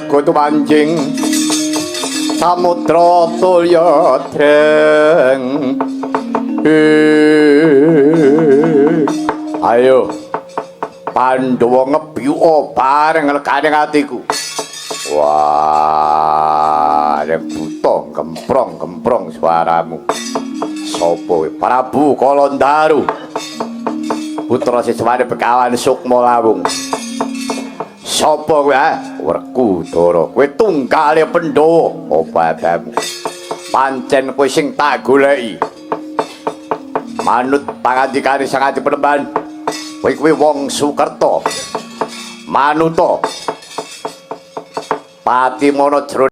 Swarga tumanjing samudra tulya dreng. Ayo Pandhawa ngebyuka bareng legane atiku. Wah, nek buta gemprong-gemprong suaramu. Sopo kowe? Prabu Kalandaru. Putra siswane Begawan Sukma Lawung. Sopo kowe, ha? Werkudara. Kowe tunggale Pandhawa. Apa abamu? Pancen kowe sing tak goleki. Manut pangandikane Sang Adi Penemban. Kowe kuwi wong Sukerta. Manuta. Pati mono jero.